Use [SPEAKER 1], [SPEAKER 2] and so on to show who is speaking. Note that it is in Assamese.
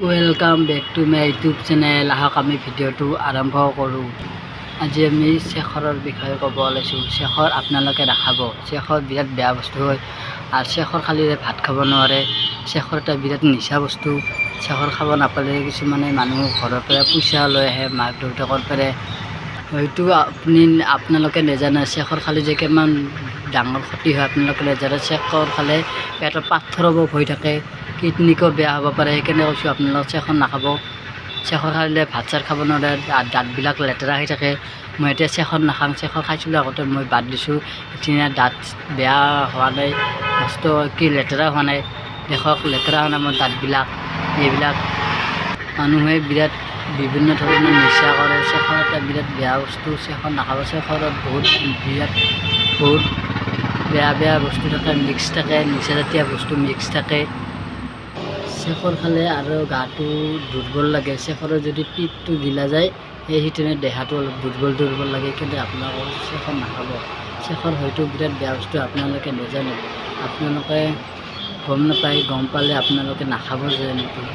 [SPEAKER 1] Welcome back to my YouTube channel. আহক, আমি ভিডিঅ'টো আৰম্ভ কৰোঁ। আজি আমি চেখৰৰ বিষয়ে ক'ব ওলাইছোঁ। চেখৰ আপোনালোকে নাখাব। চেখৰ বিৰাট বেয়া বস্তু হয় আৰু চেখৰ খালে ভাত খাব নোৱাৰে। চেখৰ এটা বিৰাট নিচা বস্তু। চেখৰ খাব নাপালে কিছুমানে মানুহ ঘৰৰ পৰা পইচা লৈ আহে মাক দেউতাকৰ পৰা। হয়তো আপোনালোকে নেজানে চেখৰ খালে যে কিমান ডাঙৰ ক্ষতি হয়। আপোনালোকে নেজানে, চেখৰ খালে পেটত পাথৰ হ'ব ভয় থাকে, কিডনিকো বেয়া হ'ব পাৰে। সেইকাৰণে কৈছোঁ, আপোনালোকে চেখৰ নাখাব। চেখৰ খালে ভাত চাত খাব নোৱাৰে, দাঁতবিলাক লেতেৰা হৈ থাকে। মই এতিয়া চেখৰ নাখাওঁ। চেখৰ খাইছিলোঁ আগতে, মই বাদ দিছোঁ। এতিয়া দাঁত বেয়া হোৱা নাই, নষ্ট কি লেতেৰা হোৱা নাই। দেখক, লেতেৰা হোৱা নাই মোৰ দাঁতবিলাক। এইবিলাক মানুহে বিৰাট বিভিন্ন ধৰণৰ নিচা কৰে। চেখৰ এটা বিৰাট বেয়া বস্তু। চেখৰ নাখাব। চেখৰত বহুত বিৰাট বহুত বেয়া বেয়া বস্তু থাকে, মিক্স থাকে, নিচাজাতীয় বস্তু মিক্স থাকে। চেখৰ খালে আৰু গাটো দুৰ্বল লাগে। চেখৰৰ যদি পিকটো গিলা যায়, সেইটোৱে দেহাটো অলপ দুৰ্বল দুৰ্বল লাগে। কিন্তু আপোনালোকে চেখৰ নাখাব। চেখৰ হয়তো বিৰাট বেয়া বস্তু, আপোনালোকে নেজানে। আপোনালোকে গম নাপায়। গম পালে আপোনালোকে নাখাব যেনেকৈ।